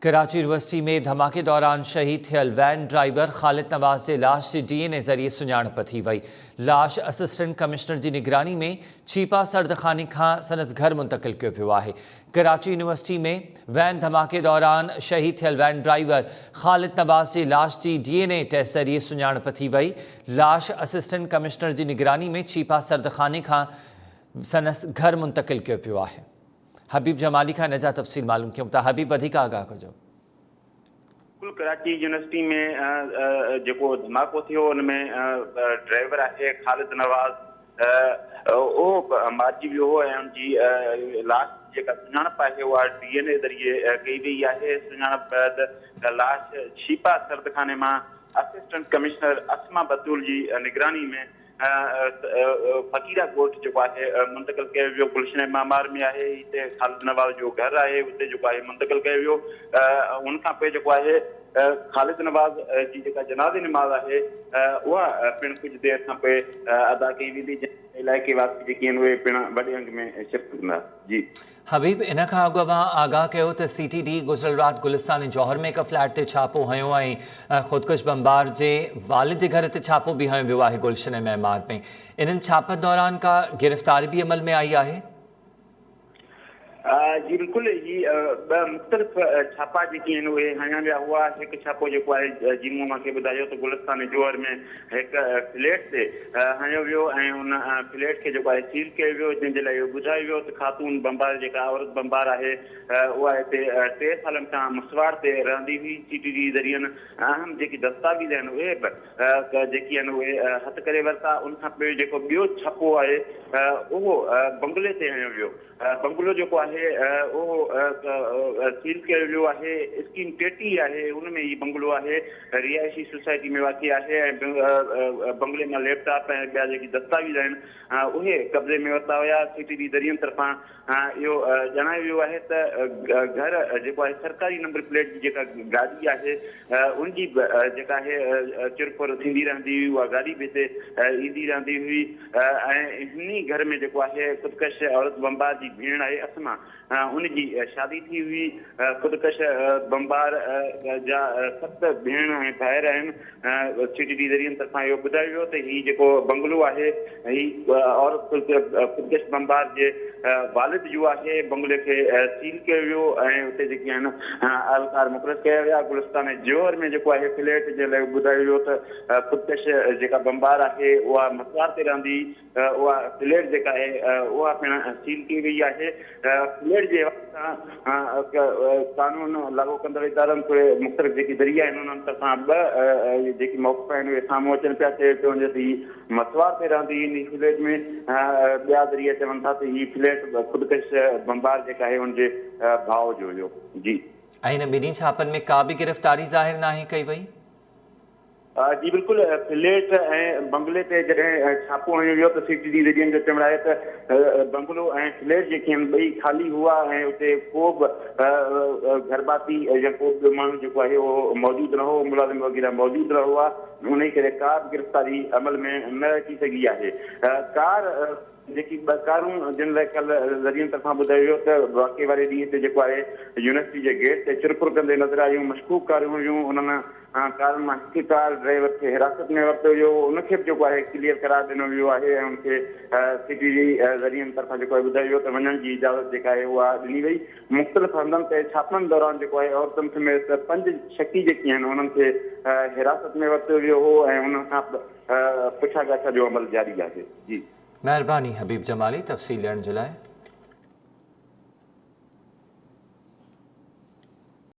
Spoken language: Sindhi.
ڪراچي يونيورسٽي ۾ ڌماڪي دوران شهيد ٿيل وين ڊرائيور خالد نواز جي لاش جي ڊي اين اي ذريعي سڃاڻپ ٿي وئي. لاش اسسٽنٽ ڪمشنر جي نگراني ۾ ڇيپا سردخاني کان سندس گهر منتقل ڪيو ويو آهي. ڪراچي يونيورسٽي ۾ وين ڌماڪي دوران شهيد ٿيل وين ڊرائيور خالد نواز جي لاش جي ڊي اين اي ٽيسٽ ذريعي سڃاڻپ ٿي وئي. لاش اسسٽنٽ ڪمشنر جي نگراني ۾ ڇيپا سردخاني کان سندس گهر منتقل ڪيو ويو آهي. حبيب جمالي کان ان جا تفصيل معلوم ڪيون ٿا حبيب وڌيڪ آگاهه ڪجو. بلڪل ڪراچي يونيورسٽي ۾ جيڪو ڌماڪو ٿيو ان ۾ ڊرائيور آهي خالد نواز اهو مارجي ويو هو ۽ ان جي لاش جي جيڪا سڃاڻپ آهي اها ڊي اين اي ذريعي ڪئي وئي آهي سڃاڻپ بعد لاش ڇيپا سردخاني مان اسسٽنٽ ڪمشنر اسما بتول جي نگراني ۾ فقيرا ڳوٺ جيڪو آهي منتقل ڪيو ويو گلشن معمار ۾ آهي هتي خالد نواز جو گهر آهي اتي جيڪو آهي منتقل ڪيو ويو ان کان پوء جيڪو آهي خالد نواز جي جيڪا جنازي نماز آهي اها پڻ ڪجهه دير کان پوء ادا ڪئي ويندي جنهن ۾ علائقي واسي جيڪي آهن اهي پڻ وڏي انگ ۾ شرڪت ڪندا جي. حبيب ان کان اڳ اوهان آگاهه ڪيو ته سي ٽي ڊي گذريل رات گلستان جوهر ۾ هڪ فليٽ تي ڇاپو هنيو ۽ خودڪش بمبار جي والد جي گهر تي ڇاپو به هنيو ويو آهي گلشن معمار ۾ انهن ڇاپن دوران ڪا گرفتاري به عمل ۾ آئي آهي؟ جي بلڪل هي ٻه مختلف ڇاپا جيڪي آهن اهي هنيا ويا هئا هڪ ڇاپو جيڪو آهي جي مون اوهان کي ٻڌايو ته گلستان جوهر ۾ هڪ فليٽ تي هنيو ويو ۽ ان فليٽ کي جيڪو آهي سيل ڪيو ويو جنهن جي لاء اهو ٻڌايو ويو ته خاتون بمبار جيڪا عورت بمبار آهي اها هتي ٽي سالن کان مسواڙ تي رهندي هئي سي ٽي ڊي ذريعن اهم جيڪي دستاويز آهن اهي به جيڪي آهن اهي هٿ ڪري ورتا ان کان پوء جيڪو ٻيو ڇاپو آهي اهو بنگلي تي هنيو ويو بنگلو جيڪو آهي اهو سيل ڪيو ويو آهي، اسڪيم 33 آهي ان ۾ هي بنگلو آهي، رهائشي سوسائٽي ۾ واقع آهي ۽ بنگلي مان ليپ ٽاپ ۽ ٻيا جيڪي دستاويز آهن اهي قبضي ۾ ورتا ويا، سي ٽي ڊي ذريعن طرفان اهو ڄاڻايو ويو آهي ته گهر جيڪو آهي سرڪاري نمبر پليٽ جي جيڪا گاڏي آهي ان جي به جيڪا آهي چرپر ٿيندي رهندي هئي اها گاڏي به هتي ايندي رهندي هئي. ۽ هن ئي گهر ۾ جيڪو آهي خودڪش عورت بمبار جي ڀيڻ آهي اسما ان جي شادي ٿي هئي. خودڪش بمبار جا ست ڀيڻ ۽ ڀائر آهن. سي ٽي ڊي ذريعن طرفان اهو ٻڌايو ويو ته هي جيڪو بنگلو آهي هي عورت خودڪش بمبار جي والد جو آهي. بنگلي کي سيل ڪيو ويو ۽ اتي جيڪي آهن اهلڪار مقرر ڪيا ويا. گلستان جوهر ۾ جيڪو آهي فليٽ جنهن لاء ٻڌايو ويو ته خودڪش جيڪا بمبار آهي اها مسواڙ تي رهندي اها فليٽ جيڪا آهي اها پڻ سيل ڪئي وئي آهي فليٽ جي حوالي سان قانون لاڳو ڪندڙ ادارن توڙي مختلف جيڪي ذريعا آهن انهن طرفان ٻه جيڪي موقف آهن اهي سامهون اچن پيا چيو پيو وڃي ته هي مسواڙ تي رهندي ان فليٽ ۾ ٻيا ذريعا چون ٿا ته هي فليٽ خودڪش بمبار جيڪا آهي ان جي ڀاء جو هيو جي. ۽ هن ٻنهي ڇاپن ۾ ڪا به گرفتاري ظاهر ناهي ڪئي وئي. جي بلڪل فليٽ ۽ بنگلي تي جڏهن ڇاپو هنيو ويو ته سي ٽي ڊي ذريعن جو چوڻ آهي ته بنگلو ۽ فليٽ جيڪي آهن ٻئي خالي هئا ۽ اتي ڪو به گهرڀاتي يا ڪو به ماڻهو جيڪو آهي اهو موجود نه هو ملازم وغيره موجود نه هئا انهي ڪري ڪا به گرفتاري عمل ۾ نه اچي سگهي آهي ڪار جيڪي ٻه ڪارون جن لاء ڪلهه ذريعن طرفان ٻڌايو ويو ته واقعي واري ڏينهن تي جيڪو آهي يونيورسٽي جي گيٽ تي چرپر ڪندي نظر آيون مشڪوڪ ڪاريون هيون انهن ڪارن مان هڪ ڪار ڊرائيور کي حراست ۾ ورتو ويو ان کي به جيڪو آهي ڪليئر قرار ڏنو ويو آهي ۽ ان کي سي ٽي ڊي ذريعن طرفان جيڪو آهي ٻڌايو ويو ته وڃڻ جي اجازت جيڪا آهي اها ڏني وئي مختلف هنڌن تي ڇاپن دوران جيڪو آهي عورتن سميت پنج شڪي جيڪي آهن انهن کي حراست ۾ ورتو ويو هو ۽ انهن کان پڇا ڳاڇا جو عمل جاري آهي جي. مهرباني حبيب جمالي تفصيل ڏيڻ جي لاء.